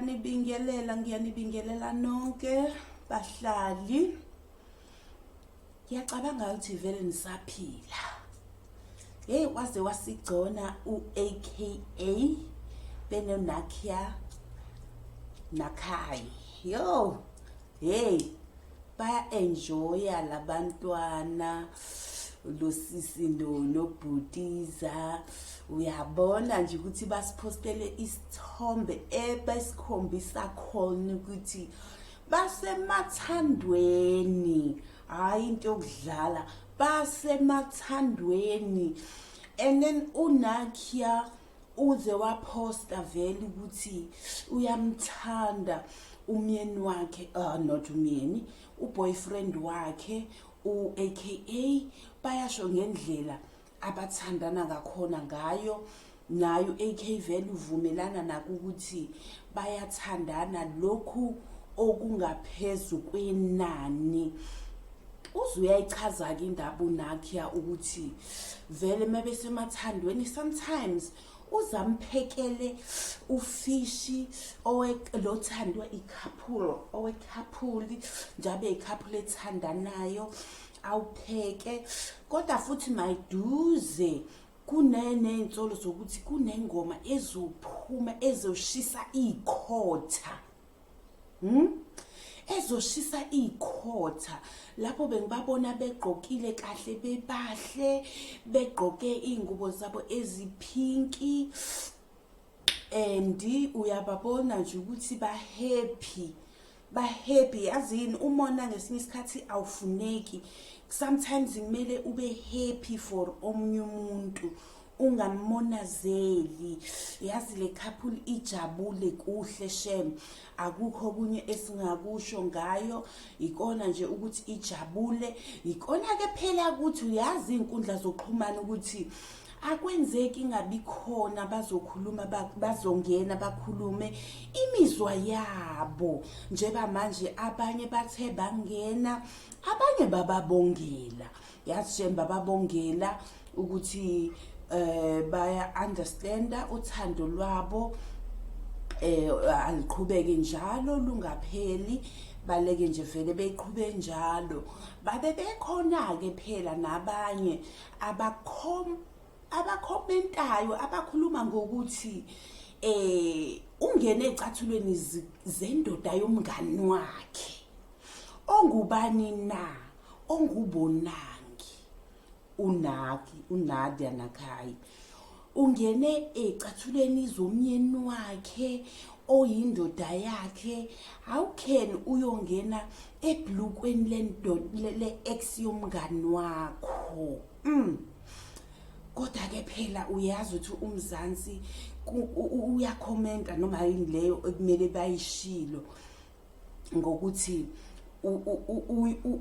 Ngiyanibingelela, ngiyanibingelela nonke bahlali. Ngiyacabanga ukuthi vele nisaphila. Hey waze wasigcona u-AKA benoNakia Nakai. Yo, hey baya-enjoya labantwana losisi nobhutiza uyabona nje ukuthi basiphostele isithombe ebesikhombisa khona ukuthi basemathandweni hhayi into yokudlala basemathandweni and then unakia uze waphosta vele ukuthi uyamthanda umyeni wakhe not umyeni uboyfriend wakhe u-aka bayasho ngendlela abathandana ngakhona ngayo naye u-AK vele uvumelana nako ukuthi bayathandana lokhu okungaphezu kwenani uze uyayichaza-ke indaba unakia ukuthi vele uma besemathandweni sometimes uzamphekele ufishi lothandwa i-couple owe-couple njabe i-couple ethandanayo awupheke kodwa futhi mayiduze kuneney'nsolo zokuthi kunengoma ezophuma ezoshisa iy'khotha Hmm? Ezoshisa ikhotha lapho bengibabona begqokile kahle bebahle begqoke iy'ngubo zabo eziphinki and uyababona nje ukuthi ba-happy ba-happy yazini umona ngesinye isikhathi awufuneki sometimes kumele ube happy for omunye umuntu ungammonazeli yazi le couple ijabule kuhle shem akukho okunye esingakusho ngayo ikona nje ukuthi ijabule ikona ke phela ukuthi uyazi izinkundla zokuxhumana ukuthi akwenzeki ingabi khona bazokhuluma bazongena bakhulume imizwa yabo njeba manje abanye bathe bangena abanye bababongela yazi shem bababongela ukuthi eh baya understanda uthando lwabo eh aliqhubeke njalo lungapheli baleke nje vele beqhube njalo babe bekhona ke phela nabanye abakhom abakhomentayo abakhuluma ngokuthi eh ungene ecathulweni zendoda yomngani wakhe ongubani na ongubonangi unaki uNadia Nakai ungene ecathulweni zomyeni wakhe oyindoda yakhe how can uyongena ebhlukweni lendoda le-ex yomngani wakho Kodwa ke phela uyazi ukuthi umzansi uyakhomenta noma yini leyo ekumele bayishilo ngokuthi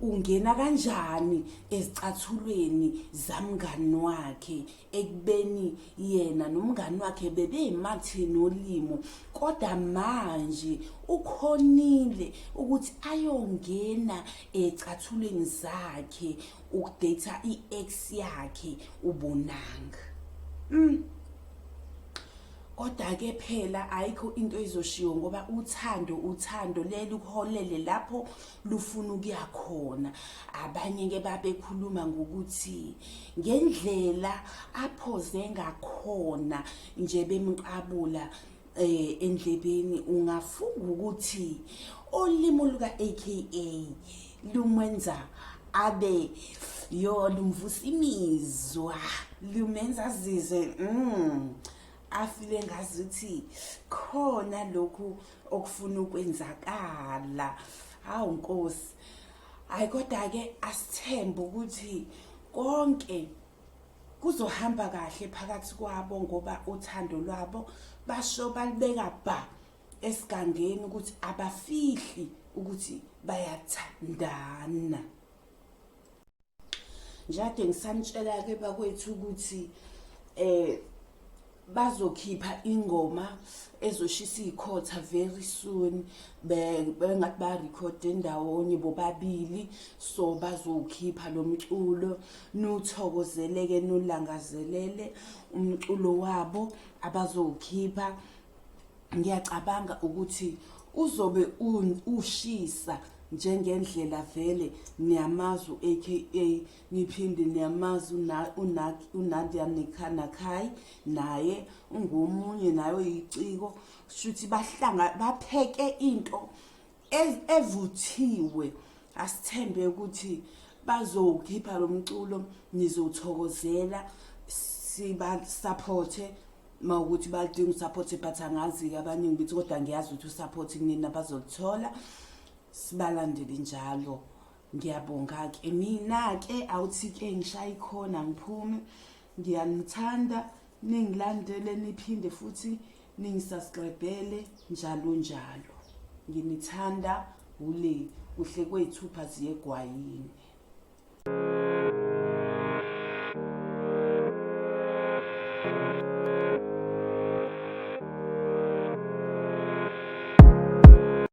ungena kanjani ezicathulweni zamngani wakhe ekubeni yena nomngani wakhe bebeyimathe nolimo kodwa manje ukhonile ukuthi ayongena ecathulweni zakhe ukudate i-ex yakhe ubonanga Kodwa ke phela ayikho into ezoshiwo ngoba uthando uthando leli kuholele lapho lufuna ukuya khona. Abanye ke babekhuluma ngokuthi ngendlela aphoze ngakhona nje bemqabula eh endlebeni ungafunga ukuthi olimo luka AKA lumenza abe yo lumvusa imizwa lumenza azizwe afile ngazuthi khona lokhu okufuna ukwenzakala hawu nkosi hayi kodwa ke asithembe ukuthi konke kuzohamba kahle phakathi kwabo ngoba uthando lwabo basho balibeka bha esigangeni ukuthi abafihli ukuthi bayathandana njade ngisanitshela ke bakwethu ukuthi eh bazokhipha ingoma ezoshisa ikhotha very soon bengathi ba-rekhode ndawonye bobabili so bazowukhipha lo mculo nuthokozeleke nulangazelele umculo wabo abazowukhipha. Ngiyacabanga ukuthi uzobe ushisa njengendlela vele niyamazi u-AKA, niphinde niyamazi uNadia Nakai, naye ungomunye naye oyiciko. Shuthi bahlanga bapheke into evuthiwe. Asithembe ukuthi bazowukhipha lo mculo, nizowuthokozela, sibasupporte mawukuthi balidinga usupport, but angazi-ke abaningi bethi, kodwa ngiyazi ukuthi usupport kunina bazoluthola, sibalandele njalo. Ngiyabonga-ke mina-ke, awuthi-ke ngishaye ikhona ngiphume. Ngiyanithanda, ningilandele, niphinde futhi ningisubscribele njalo njalo. Nginithanda ule kuhle kwey'thupha ziyegwayini.